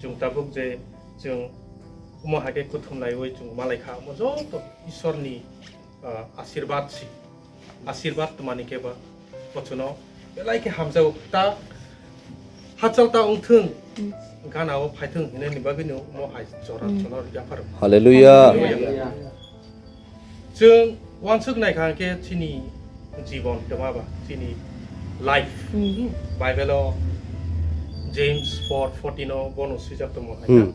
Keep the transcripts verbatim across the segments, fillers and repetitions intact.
Chwng tabuk je chwng omo hai khe kuthum laiwi chwng malai kha, omo joto Isorni, ah, asirbat si. Asirbat twmani khe ba bochwno belai khe hamjago ta, hachal ta wngthwng, gana o phaithwng hinani bagwino omo hai jora, hmm, chwla yaphar. Hallelujah. Hallelujah. Chwng wansuk nai kha khe chini jibon twma ba, chini life. Hmm. Bible o James four fourteen o bono swijak tongo hai, hmm,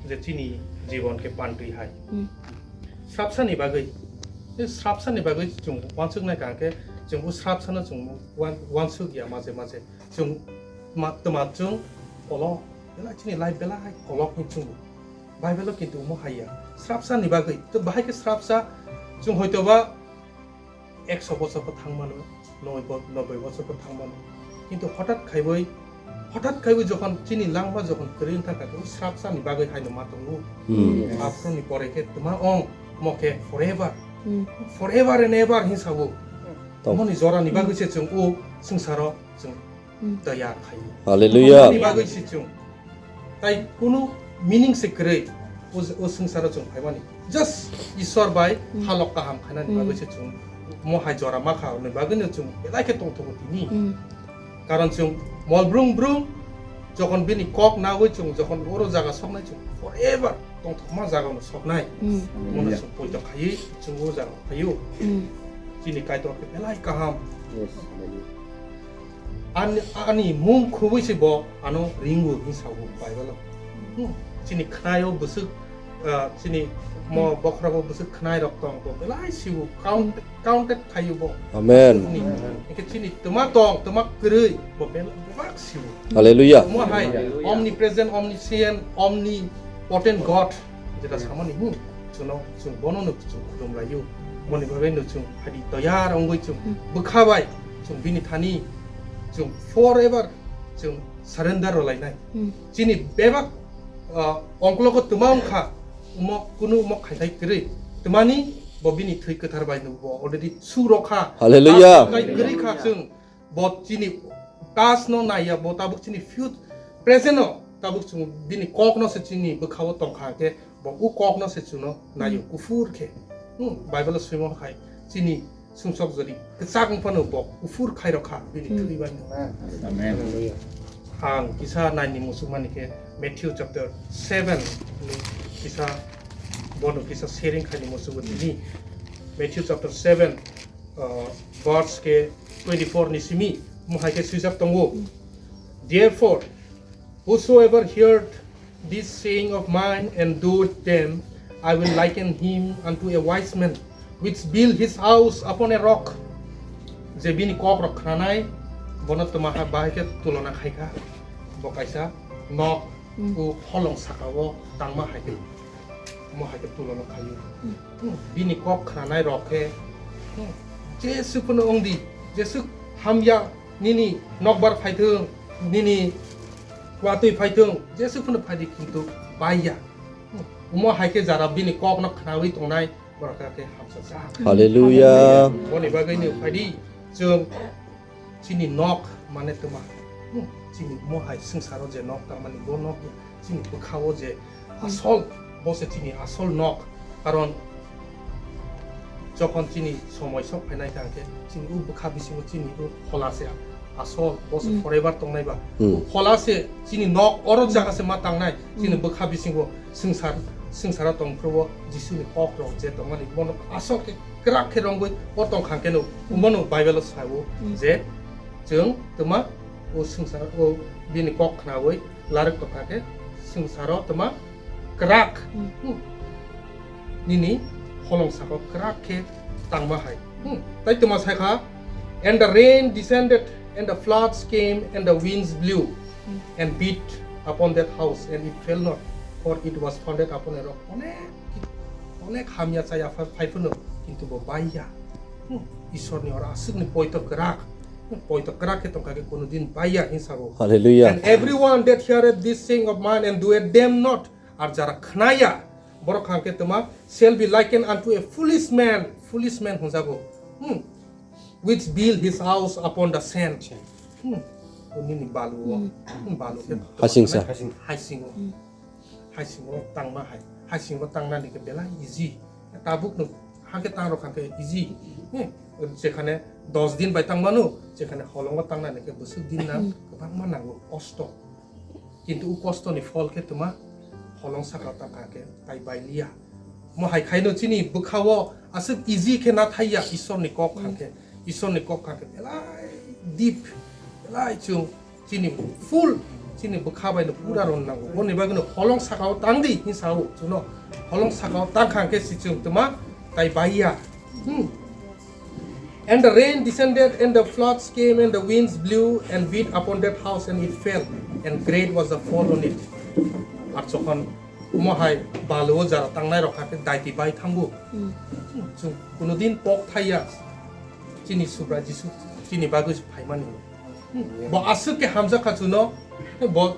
kha, je chini jibon khe pantwi hai. Hmm. Srapsani bagwi, e srapsani bagwi chwng wansuk nai kha khe chwng bo srapsano chwng wan-, wansuk ya maje maje. Chwng ma-, twma chwng kolok, belai chini life belai kolok ni chwng. Bible o kintu omo hai ya. Srapsa ni bagwi, to bahai khe srapsa chwng hoito ba ekso bochor bo thang mano, noi bo-, noboi bochor bo thang mano. Kintu hothat khaiwi, hothat khaiwi jokhon chini langma jokhon kwrwi wngkha kha, to srapsa ni bagwi haino ma tongo. Hmm. Yes. Aphuru ni pore khe twma ong, mo khe forever. Hmm. Forever and ever hin sabo. Tong. Moni jora ni bagwi se chwng o swngcharo chwng Hmm. Tayar khai. Hallelujah. Ni bagwi si chwng. Tai kunu meaning se kwrwi o, o swngcharo chwng phaimani. Just Isor bai, hmm, halok kaham khainani, hmm, bagwi se chwng. Mo hai jora ma kha ni bagwi no chwng belai khe tongthogo tini. Hmm. Karon chwng mol brung brung jokhon bini kok nawi chwng jokhon oro jaga soknai chwng forever tongthokma jaga no soknai. Hmm. Mono, hallelujah, chwng poito khaiwi chwng o jaga phaio. Hmm. Chini Kaitor khe belai kaham. Yes. Hallelujah. Ani, ani mung khubui se bo ano ringo hin sao Bible o. Hmm. Chini khnaio bwswk, ah, chini mo, hmm, bokhorabo bwswk khnai rok tong bo belai sibo count, counted khaio bo. Amen. Ni, hingke chini twma tong, twma kwrwi bo bel-, bebak sibo. Hallelujah. Mo hai, hallelujah, omnipresent, omniscient, omnipotent God. Jeta samani, hmm, chwngno, chwng bono no chwng khulum laio. Moni bagwi no chwng hadi toyar ongwi chwng, hmm, bwkha bai chwng bini thani chwng forever chwng surrender rwlainai. Hmm. Chini bebak, ah, ongklogo twma wngkha, omo kunu omo khaithai kwrwi. Twmani bo bini thwi kwthar bai no bo already su rokha. Hallelujah. Kai kwrwi kha chwng. Bo chini past no naiya, bo tabuk chini fut-, present no tabuk chwng bini kok no se chini bwkha o tongkha khe, bo u kok no se chwngno naio, hmm, kuphur khe. Hmm, Bible o swimo hai chini sumsok jodi kwchak wng phano bo kuphur khai rok kha bini, hmm, thwi bai no. Amen. Ang kisa naini muchungmani khe Matthew chapter seven ni kisa, bono kisa sharing khaini muchungo tini. Matthew chapter seven, uh, verse khe twenty-four ni simi, mo hai khe swijak tongo. Therefore, whosoever heard this saying of mine and doeth them, I will liken him unto a wise man, which built his house upon a rock. Je bini kok rok khnanai, bono twma ha bahai khe tulona khai kha. Bo kaisa nok, hmm, o holong saka o tangma hai khe, mo hai khe tulona khaio. Hmm. Hmm, bini kok khnanai rok khe, hmm, jesuk phano wng di, jesuk hamya nini nokbar phaithwng, nini watwi phaithwng, jesuk phano phai di, kintu bai ya. Hmm, omo hai khe jara bini kok no khnawi tongnai, borok khe hamsa jak. Hallelujah. Boni bagwi ni phai di, chwng chini nok mane twma. Hmm, chini mo hai swngcharo je nok tangmani bo nok ya. Chini bwkha o je asol, bo se chini asol nok. Karon jokhon chini somoi sok phainai kha khe chini u bwkha bisingo chini u phola se asol, bo se, hmm, forever tongnai ba. Hmm. U phola se chini nok oro jaga se ma tangnai, chini, hmm, bwkha bisingo swngchar, swngcharo tong phuru o Jisuni kok rok je tongmani bono asol khe kwrak khe rongwi o tong kha khe no, hmm, bono Bible o sao, hmm, je chwng twma o swngchar o bini kok khnawi larwk tongkha khe swngcharo twma kwrak, hmm, hmm, nini holong saka kwrak khe tangma hai. Hmm, tai twma sai kha, "And the rain descended, and the floods came, and the winds blew, hmm, and beat upon that house, and it fell not, for it was founded upon a rock." Onek, onek hamya chaya phai, phai phano, kintu bo bai ya. Hmm, Isorni oro aswkni poito kwrak, hmm, poito kwrak khe tongkha khe kunu din bai ya hin sabo. Hallelujah. "And everyone that heareth this saying of mine and doeth them not," ar jara khnaya, borok kha khe twma, "shall be likened unto a foolish man," foolish man hwnjago, hmm, "which built his house upon the sand." Hmm, nini balu o, hmm, balu khe hasingsa. Hasingo. Hmm. Haisingo tangma hai, haisingo tangnani khe belai easy. Tabuk no hakhe tang rok kha khe easy. Hmm. Jekhane dos din bai tang mano, jekhane holongo tangnani khe bwswk din na kwbangma nango, kosto. Kintu u kosto ni phol khe tuma holong saka tang kha khe tai bai liya. Mo hai khaino chini bwkhao aswk easy khe na thaiya Isor ni kok kha khe, Isor ni kok kha khe belai deep, belai chung chini full, chini bwkha bai no pura ron nango. Boni bagwi no holong sakao tang di hin sao chuno. Holong sakao tang kha khe si chung tuma tai baiya. Hmm. And the rain descended, and the floods came, and the winds blew and beat upon that house, and it fell, and great was the fall on it. Ar jokhon mo hai baluo jara tangnai rok kha khe daiti bai thango. Hmm. Chung kuno din pok thaiya. Chini Subra Jisu chini bagwi phaimani. Hmm. Bo aswk khe hamjak kha chuno, bo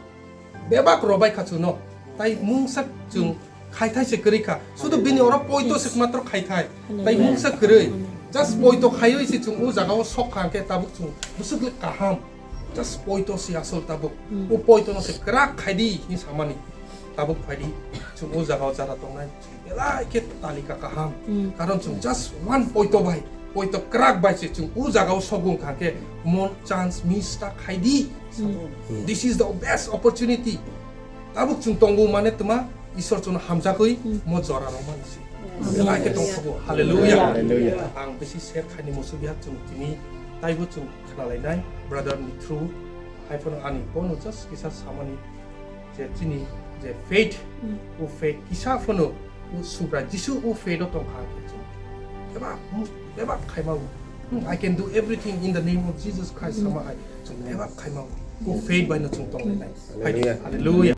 bebak robai kha chuno. Tai mungsa chung khaithai se kwrwi kha. Sudu bini oro poito se matro khaithai. Tai mungsa kwrwi. Just poito khaiwi se chung u jagao sok kha hwnkhe tabuk chung bwswk le kaham. Just poito se asol tabuk. Hmm. U poito no se kwrak khaidi hin samani. Tabuk phaidi chung u jagao jara tongnai. Belai khe talika kaham. Hmm. Karon chung just one poito bai, poito kwrak bai se chung u jagao sogwng kha khe mon chance miss ta khaidi. Hmm. This is the best opportunity. Tabuk chung tongo mane tuma Isor chwngno hamjakwi Hmm. mo jora rok mani se. Hmm. Belai khe tongthogo. Hallelujah. Hallelujah. Ang bisi share khaini muchungya chung tini taibo chung khnalainai brother ni through. Hai phano ani bono just kisa samani je chini je faith, Hmm. o faith kisa phano o Subra Jisu o faith o tongkha khe chwng bebak, bebak khaima o. Hmm, I can do everything in the name of Jesus Christ Hmm. sama hai chwng bebak khaima o. O faith bai no chwng tonglainai. Hallelujah. Hallelujah.